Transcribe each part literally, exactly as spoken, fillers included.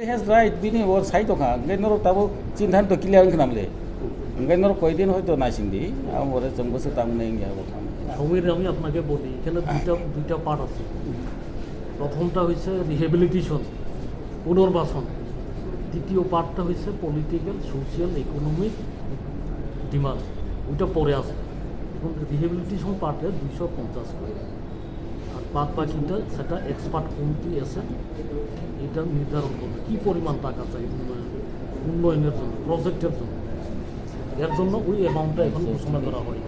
He has right, bini bo sai tongkha, hwnkhe norok tabuk chinthani to clear wngkha namle. Hwnkhe norok koidin hoito naisingdi, abo bore chwng bwswk tangmani wngya bo thang. Samir, আমি আপনাকে বলি, এখানে দুইটা, দুইটা পার্ট আছে। প্রথমটা হচ্ছে রিহেবিলিটেশন, পুনর্বাসন। দ্বিতীয় পার্টটা হচ্ছে পলিটিক্যাল, সোশিয়াল, ইকোনমিক ডিমান্ড, ওইটা পরে আছে। এখন রিহেবিলিটেশন পার্টে দুইশো পঞ্চাশ করে। আর বাদ বাকিটা সেটা এক্সপার্ট কমিটি আছে, এটা নির্ধারণ করবে কি পরিমাণ টাকা চাই উন্নয়ন, উন্নয়নের জন্য, প্রজেক্টের জন্য। এর জন্য ওই অ্যামাউন্টটা এখন ঘোষণা করা হয়।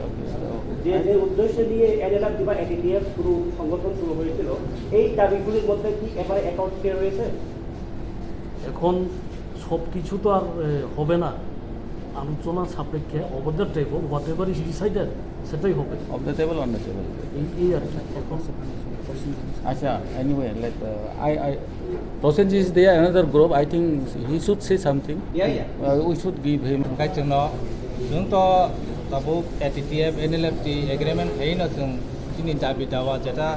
যে, যে উদ্দেশ্য নিয়ে এনএলএফ কিংবা এটিটিএফ শুরু, সংগঠন শুরু হয়েছিল, এই দাবিগুলির মধ্যে কি এবারে অ্যাকাউন্ট রয়েছে? এখন সব কিছু তো আর, এ, হবে না, আলোচনা সাপেক্ষে over the table whatever is decided সেটাই হবে। Of the table, on the table. এই, এই আর কি। এখন আচ্ছা, anyway, let, uh, I, I, Prosenjit is there, another group, I think he should say something. Yeah, yeah. Uh, we should give him. Hwnkhe chwngno, chwng to tabuk A T T F, N L F T agreement khaino chwng chini dabi dawa jeta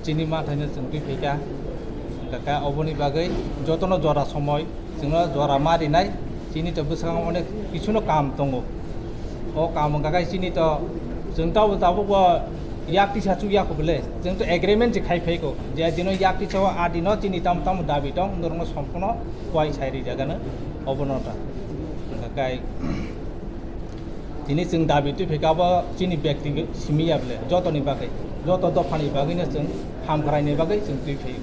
chini mathaino chwng twi phaikha. Hwnkhe oboni bagwi jotono jora somoi chwngno jora ma rinai, chini to bwskango onek kichuno kaam tongo. O kaam wngkha khe chini to chwng tabuk tabuk bo yak tisa chukya kho bole, chwng to agreement se khai phaiko je dino yak tisa o a dino chini tamo tamo dabi tong norokno somphono kuai sai rijagano obono ta. Hwnkhe kai Tini chwng dabi twi phaikha abo chini bekti simi ya bole, jotoni bagwi, joto dophani bagwino chwng hamkraini bagwi chwng twi phaio.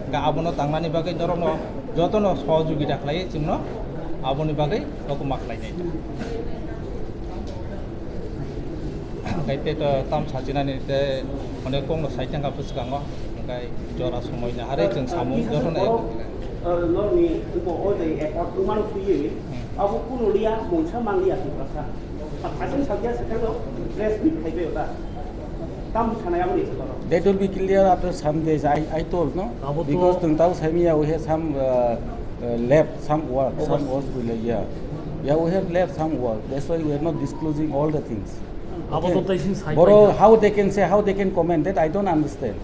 Hwnkhe abono tangnani bagwi norokno jotono sohojogita khlaiwi chwngno aboni bagwi hukumu khlainai. Hwnkhe tei to tam sachinani tei onek kokno sai thangkha bwskango, hwnkhe jora somoi naharwi chwng samung jotono. Norni bo o je effort wngmano twiwi, abo kuno liya, mungsa manliya Tiprasa. Haising sakya sakano press meet khaibai ota. Tam sanai abo ni toro. That will be clear after some days. I, I told, no? Abo to because tong tau saimiya, we have some, uh, uh, left some work, some work we like, yeah. Yeah, we have left some work. That's why we are not disclosing all the things. Abo to taising sai Boro, paikha. How they can say, how they can comment that, I don't understand.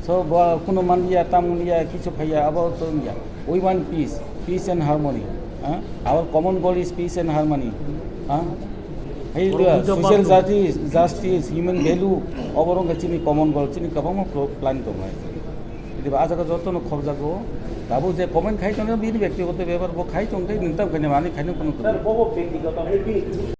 So, bo kuno manliya, tam wngya, kichu phaiya, abo to wngya. We want peace, peace and harmony. Huh? Our common goal is peace and harmony. Huh? Hey, Boro, the puja social party. Justice, justice, human value, oborong chini common goal, chini kabangma pro-, plan tongnai. Jadi ba ajaga joto no khobjago. Abo je comment khai tongna bini bektigoto bepar bo khai tongte nintam khai mani khai no kono. Sir, bobo bektigoto hai bini